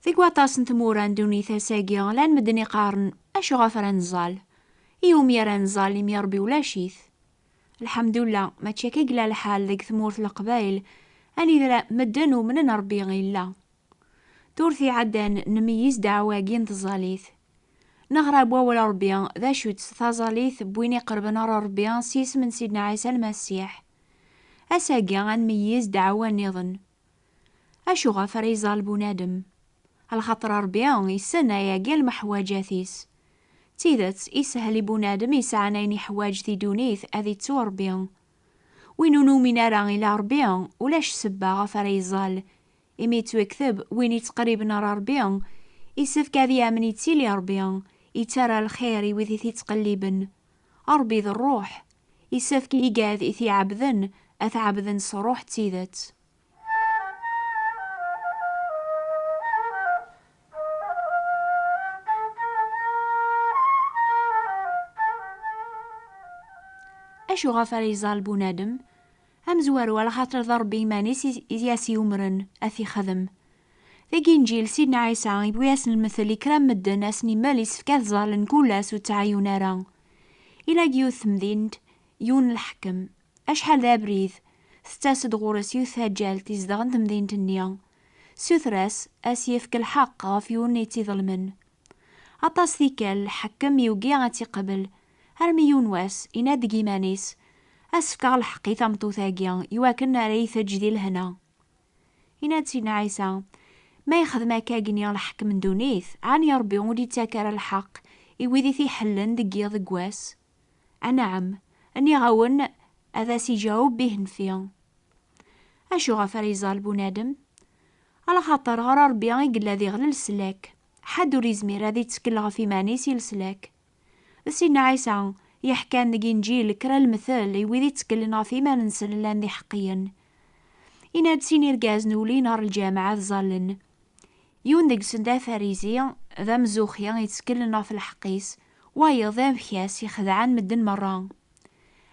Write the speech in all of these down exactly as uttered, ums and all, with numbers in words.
Deg waṭas n tmura n ddunit ass-agi, llan medden iqqaren, "Acu ɣef ara nẓal? Iwumi ara nẓal imi Ṛebbi ulac-it?" Lḥemdullah, mačči akka i yella lḥal deg tmurt n Leqbayel, anida medden umnen Ṛebbi illa. Ddurt iɛeddan nmeyyez ddeɛwa-agi n tẓallit. Neɣra n wawal Ṛebbi d acu-tt taẓallit n win iqerben ɣer Ṛebbi s yisem n Sidna Ɛisa Lmasiḥ. Ass-agi ad nmeyyez ddeɛwa nniḍen. Acu ɣef ara iẓal bunadem? Lxaṭer Ṛebbi yessen ayagi lmeḥwaǧat-is. D tidet, ishel i bunadem yesɛan ayen iḥwaǧ di ddunit ad ittu Ṛebbi. Win ur numin ara ila Ṛebbi, ulac ssebba ɣef ara iẓal. Imi yettwakteb, win yettqerriben ɣer Ṛebbi, isefk ad yamen yettili Ṛebbi, yettarra lxir i wid i t-ittqelliben. Ṛebbi d ṛṛuḥ, isefk igad i t-iɛebden ad t-ɛebden s ṛṛuḥ d tidet. Acu ɣef ara iẓal bunadem? Amezwaru, ala xaṭer d Ṛebbi iman-is i, i as-yumren ad t-ixdem. Deg Inǧil, Sidna Ɛisa yewwi-asen lmetel i kra n medden, asen-imal isefk ad ẓallen kul ass ur ttɛayyun ara. Ila deg yiwet temdint yiwen n lḥekkem. Acḥal d abrid, tettas-d ɣur-s yiwet taǧǧalt izedɣen temdint-nni. Suter-as, ad s-yefk lḥeqq ɣef yiwen i tt-iḍelmen. Aṭas tikkal, lḥekkem yugi ad tt-iqbel, armi yiwen wass, yenna-d deg yiman-is, "Ad s-fkeɣ lḥeqq i tameṭṭut-agi, iwakken ara yi-teǧǧ di lehna." Yenna-d Sidna Ɛisa, "Ma yexdem akka-gni lḥekem n ddunit, ɛni Ṛebbi ur d-ittak ara lḥeqq i wid i t-iḥellen deg yiḍ deg wass?" Anɛam, nniɣ-awen, ad as-iǧaweb bihenfi. Acu ɣef ara iẓal bunadem? Ala xaṭer ɣer Ṛebbi i yella diɣ leslak. Ḥedd ur izmir ad ittkel ɣef iman-is i leslak. D Sidna Ɛisa yeḥkan deg Inǧil kra lemtel i wid itteklen ɣef iman-nsen llan d iḥeqqiyen. Yenna-d sin irgazen ulin ɣer lǧameɛ ad ẓallen. Yiwen deg-sen d afarizi, d amzuxi, yettkelen ɣef lḥeqq-is, wayeḍ d amekyas ixedɛen medden merra.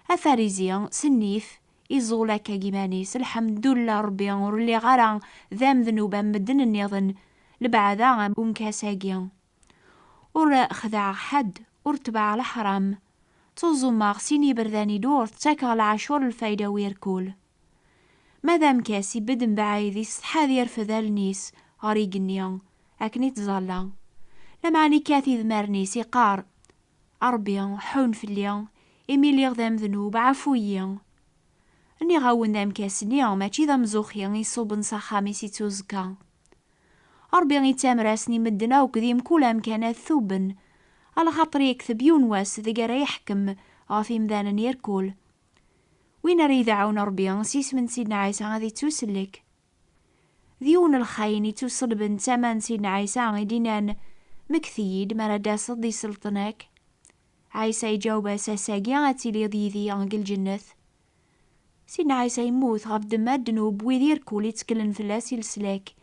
Afarizi, s nnif, iẓul akka deg iman-is, "Lḥemdullah Ṛebbi, ur lliɣ ara d amednub am medden nniḍen, lebɛada am umkas-agi. Ur xedɛeɣ ḥedd, ur tebɛeɣ leḥram. Ttuẓumeɣ sin iberdan i ddurt, ttakeɣ lɛacur lfayda u irkul." Ma d amkas, ibedd mebɛid, isetḥa ad yerfed allen-is ɣer igenni, akken i ttẓalla. Lameɛna ikkat idmaren-is, iqqar, "A Ṛebbi, ḥun fell-i, imi lliɣ d amednub, ɛfu-yi." Nniɣ-awen d amkas-nni, mačči d amzuxi iṣubben s axxam-is ittuẓekka. Ṛebbi ittamer-asen i medden akk di mkul amkan ad tuben, alaxaṭer yekteb yiwen wass deg ara yeḥkem ɣef imdanen irkul. Win ara ideɛɛun Ṛebbi s yisem n Sidna Ɛisa ad ittusellek. D yiwen n lxayen ittuṣelben d tama n Sidna Ɛisa i d-innan, "Mekket-iyi-d mi ara d-taseḍ di sselṭna-k." Ɛisa iǧaweb-as, "Ass-agi ad tiliḍ yid-i deg lǧennet." Sidna Ɛisa yemmut ɣef ddemma ddnub wid irkul itteklen fell-as i leslak.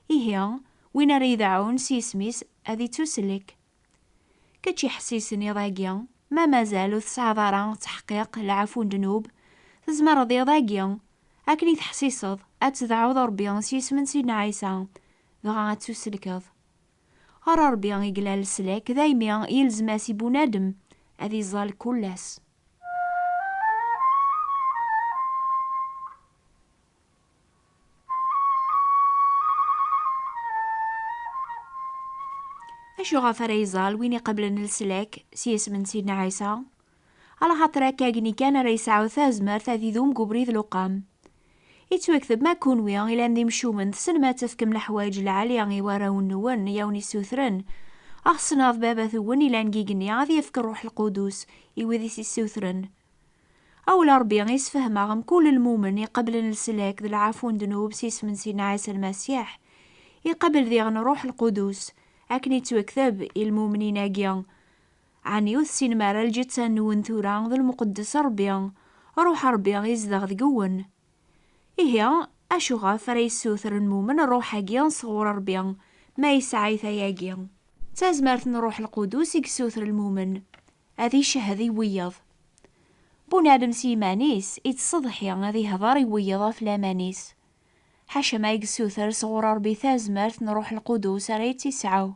Ihi, win ara ideɛɛun s yisem-is ad ittusellek. Kečč iḥessisen iḍ-agi, ma mazal ur tesɛiḍ ara ttḥeqqiq lɛafu n ddnub, tzemreḍ iḍ-agi, akken i teḥsiseḍ, ad tedɛuḍ Ṛebbi s yisem n Sidna Ɛisa, dɣa ad tuselkeḍ. Ɣer Ṛebbi i yella leslak, daymi yelzem-as i bunadem ad iẓẓal kul ass. Acu ɣef ara iẓẓal win iqeblen leslak s yisem n Sidna Ɛisa? Alaxaṭer akka-gni kan ara yesɛu tazmert ad idum deg ubrid luqam. Ittwakteb, ma kunwi ilan d imcumen, tessnem ad tefkem leḥwayeǧ lɛali i warraw-nwen i awen-issutren, axṣen ɣef Baba-twen ilan deg igenni ad yefk Ṛṛuḥ Lqudus i wid i s-issutren. Awal Ṛebbi isefhem-aɣ mkul lmumen iqeblen leslak d lɛafu n ddnub s isem n Sidna Ɛisa Lmasiḥ, iqabel diɣen Ṛṛuḥ Lqudus, akken ittwakteb i lmumnin-agi. Ɛni ur tessinem ara lǧetta-nwen tura d lmuqeddes Ṛebbi, Ṛuḥ Ṛebbi izdeɣ deg-wen? Ihi, acuɣef ara yessuter lmumen Ṛṛuḥ-agi sɣur Ṛebbi, ma yesɛa-t ayagi? D tazmert n Ṛṛuḥ Lqudus i yessuter lmumen, ad icehhed i wiyeḍ. Bunadem s yiman-is, ittṣeḍḥi ad ihder i wiyeḍ ɣef laman-is. Ḥaca ma yessuter sɣur Ṛebbi tazmert n Ṛuḥ Lqudus ara yettisɛu.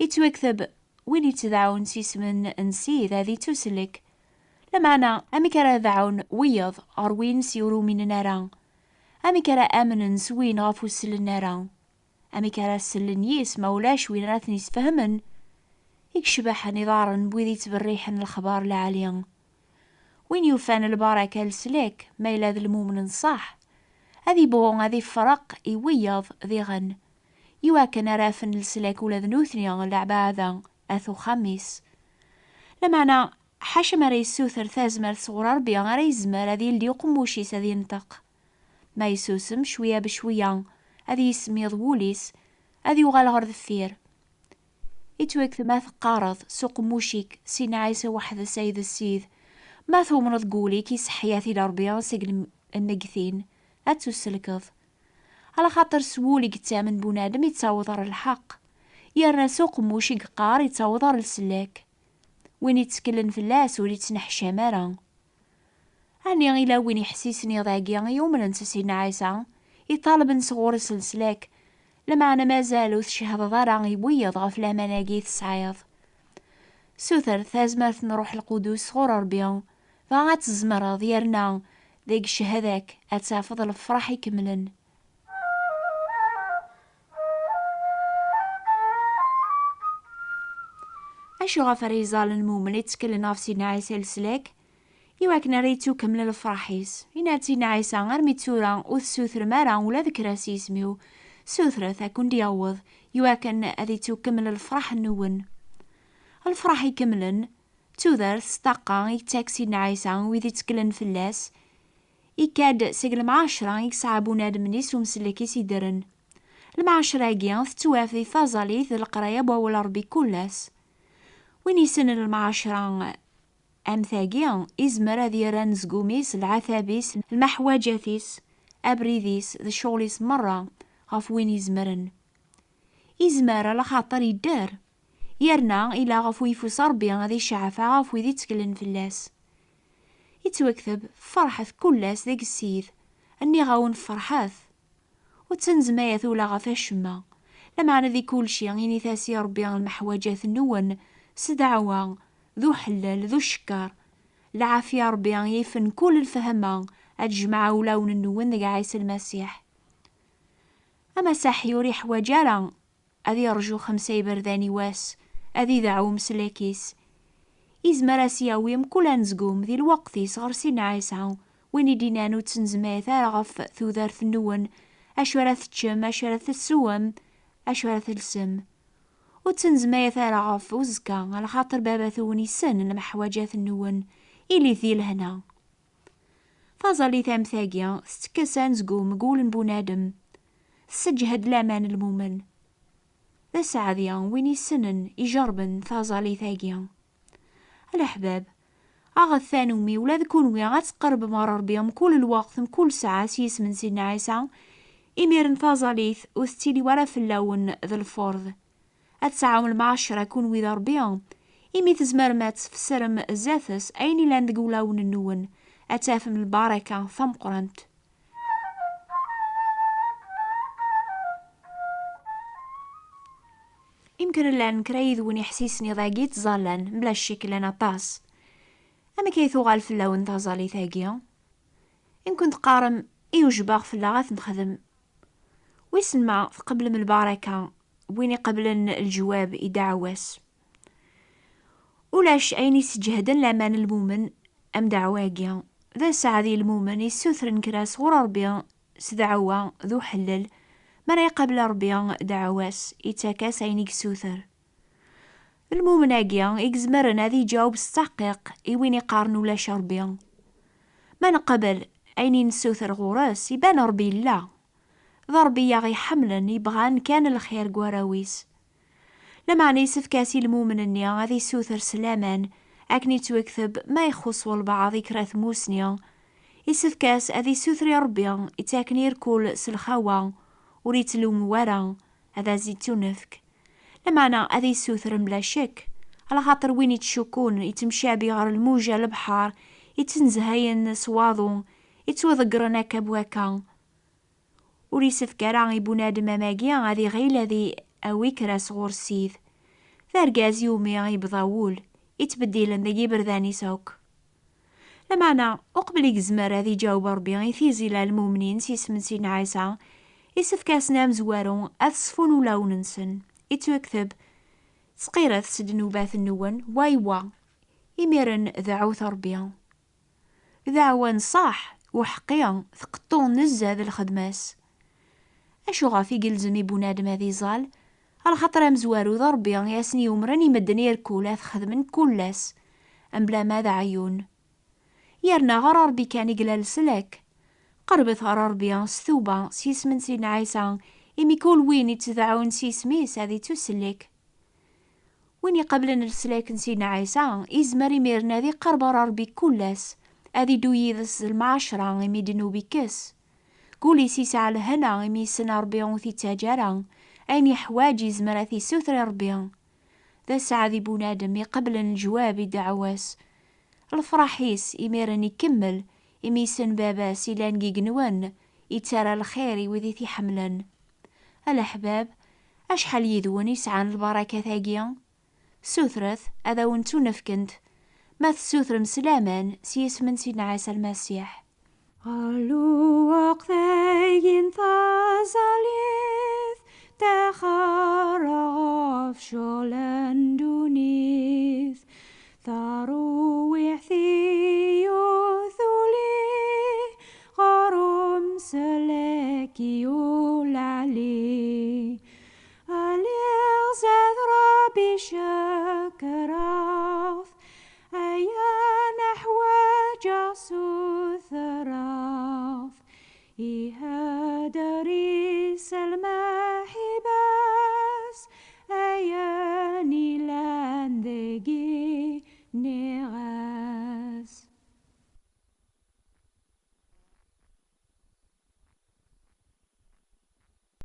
Ittwakteb: "Win ittdɛun s isem n Ssid ad ittuslek." Lameɛna, amek ara dɛun wiyeḍ ɣer win s ur uminen ara? Amek ara amnen s win ɣef ur sellen ara? Amek ara sellen yis ma ulac win ara ten-isfehmen? I yecbaḥen iḍarren n wid ittberriḥen lexbar lɛali. Win yufan lbaraka leslak, ma yella d lmumen n ṣṣeḥ, ad ibɣu ad ifreq i wiyeḍ diɣen, iwakken ara afen leslak ula d nutni leɛbaɛda at uxxam-is. Lameɛna, ḥaca mi ara yessuter tazmert sɣur Ṛebbi ara yezmer ad yeldi uqemmuc-is ad yenṭeq. Ma yessusem cwiya becwiya, ad yismiḍ wul-is, ad yuɣal ɣer deffir. Ittwakteb ma teqqareḍ s uqemmuc-ik: "Sidna Ɛisa weḥd-s ay d Ssid." Ma tumneḍ deg wul-ik iseḥḥi-at-id Ṛebbi seg lm-, lmeggtin, ad tuselkeḍ. Alaxaṭer s wul i yettamen bunadem ittaweḍ ɣer lḥeqq, yerna s uqemmuc i yeqqar ittaweḍ ɣer leslak. Win itteklen fell-as ur ittneḥcam ara. Ɛni ila win iḥessisen iḍ-agi i yumnen s Sidna Ɛisa, iṭalben sɣur-s leslak, lameɛna mazal ur tcehdeḍ ara i wiyeḍ ɣef laman-agi i tesɛiḍ? Suter tazmert n Ṛuḥ Lqudus sɣur Ṛebbi, dɣa ad tzemreḍ, yerna deg ccehada-k ad tafeḍ lefṛaḥ ikemlen. Acu ɣef ara iẓallen lmumen itteklen ɣef Sidna Ɛisa leslak? Iwakken ara yettukemmel lefṛaḥ-is. Yenna-d Sidna Ɛisa: "Armi d tura ur tessutrem ara ula d kra s yisem-iw, sutret ad ken-d-yaweḍ, iwakken ad yettukemmel lefṛaḥ-nwen." Lefṛaḥ ikemlen, d tudert s ṭṭaqa i yettak Sidna Ɛisa i wid itteklen fell-as, ikka-d seg lemɛacra i yesɛa bunadem-nni s umsellek-is iddren. Lemɛacra-agi tettwaf di taẓalit d leqraya n wawal n Ṛebbi kul ass. Win yessnen lemɛacra am tagi, izmer ad yerr anezgum-is, lɛatab-is, lmeḥwaǧat-is, abrid-is d ccɣel-is merra ɣef win izemren. Izmer, alaxaṭer idder. Yerna ila ɣef uyeffus Ṛebbi ad iceɛɛef ɣef wid itteklen fell-as. Ittwakteb: "Ferḥet kul ass deg Ssid." Nniɣ-awen ferḥet. Ur ttnezmayet ula ɣef acemma. Lameɛna di kulci, init-as i Ṛebbi lmeḥwaǧat-nwen s ddeɛwa, d uḥellel, d ucekker. Lɛafya Ṛebbi yifen kul lfehma, ad tejmeɛ ulawen-nwen deg Ɛisa Lmasiḥ. Amasaḥi ur iḥwaǧ ara ad yerǧu xemsa iberdan i wass, ad ideɛɛu umeslak-is. Izmer ad s-yawi mkul anezgum di lweqt-is ɣer Sidna Ɛisa, win i d-innan: "Ur ttnezmayet ara ɣef tudert-nwen, acu ara teččem, acu ara tessewem, acu ara telsem. Ur ttnezmayet ara ɣef uzekka, alaxaṭer Baba-twen issen lemeḥwaǧat-nwen, ilit di lehna." Taẓallit am tagi tettekkes anezgum deg wul n bunadem, tesseǧhed laman n lmumen. D aseɛdi win issnen, ijerben taẓallit-agi. A leḥbab, aɣet tanumi ula d kunwi ad tqerbem ɣer Ṛebbi mkul lweqt, mkul ssaɛa s yisem n Sidna Ɛisa, imiren taẓallit ur tettili wara fell-awen d lfurḍ. Ad tesɛum lemɛacra kunwi d Ṛebbi, imi tzemrem ad tfesrem zdat-s ayen ilan deg wulawen-nwen, ad tafem lbaraka tameqqrant. Imken llan kra yid-wen iḥsisen iḍ-agi ttẓallan, mebla ccek llan aṭas. Amek ay tuɣal fell-awen taẓallit-agi? Imken teqqarem: "I ujbaɣ fell-aɣ ad t-nexdem." Wissen ma tqeblem lbaraka n win iqeblen leǧwab i ddeɛwa-s? Ulac ayen iseǧhden laman n lmumen am ddeɛwa-agi. D aseɛdi lmumen yessutren kra sɣur Ṛebbi s ddeɛwa d uḥellel, mi ara iqabel Ṛebbi ddeɛwa-s, ittak-as ayen i yessuter. D lmumen-agi i izemren ad iǧaweb s ttaqiq i win iqqaren ulac Ṛebbi. Ma neqbel ayen i nessuter ɣur-s, iban Ṛebbi yella. D Ṛebbi i aɣ-iḥemmlen, yebɣan kan lxir deg warraw-is. Lameɛna yessefk-as i lmumen-nni ad issuter s laman, akken ittwakteb ma ixuṣṣ walbeɛḍ i kra tmusni. Yessefk-as ad issuter i Ṛebbi, ittaken irkul s lxawa, ur ittlummu ara, ad as-ittunefk. Lameɛna ad issuter mebla ccek, alaxaṭer win ittcukkun, ittemcabi ɣer lmuja n lebḥer, ittnezhayen s waḍu, ittwaḍeggren akka b wakka. Ur isefk ara i bunadem amagi ad iɣil ad i-, awi kra sɣur Ssid. D argaz iwumi ibḍa wul, ittbeddilen deg iberdan-is akk. Lameɛna, uqbel i yezmer ad iǧaweb Ṛebbi i tizi n lmumnin s yisem n Sidna Ɛisa, isefk-asen amezwaru ad ṣfun ulawen-nsen. Ittwakteb: "Sqiret s ddnubat-nwen, wa i wa." Imiren, dɛut Ṛebbi. Dɛwa n ṣṣeḥ, uḥeqqi, tqeṭṭu nezzeh d lxedma-s. Acu ɣef i yelzem i bunadem ad iẓal? Axaṭer amezwaru d Ṛebbi i asen-yumren i medden irkul ad t-xedmen kul ass, mebla ma d aɛyun. Yerna ɣer Ṛebbi kan i yella leslak. Qerbet ɣer Ṛebbi s tuba, s yisem n Sidna Ɛisa, imi kul win ittdeɛɛun s yisem-is ad ittusellek. Win iqablen leslak n Sidna Ɛisa, izmer imiren ad iqerb ɣer Ṛebbi kul ass, ad iddu yid-s d lemɛacra imi ddnub ikkes. Kul-is isɛa lehna imi yessen Ṛebbi ur t-ittaǧǧa ara. Ayen yeḥwaǧ izmer ad t-issuter i Ṛebbi. D asaɛd i bunadem iqeblen leǧwab i ddeɛwa-s. Lefṛaḥ-is imiren ikemmel, imi yessen baba-s ilan deg igenwan, ittarra lxir i wid i t-iḥemmlen. A leḥbab, acḥal yid-wen i sɛan lbarakat-agi? Sutret, ad awen-ttunefkent, ma tessutrem s laman s yisem n Sidna Ɛisa Lmasiḥ. Ɣer lweqt-agi n taẓalin.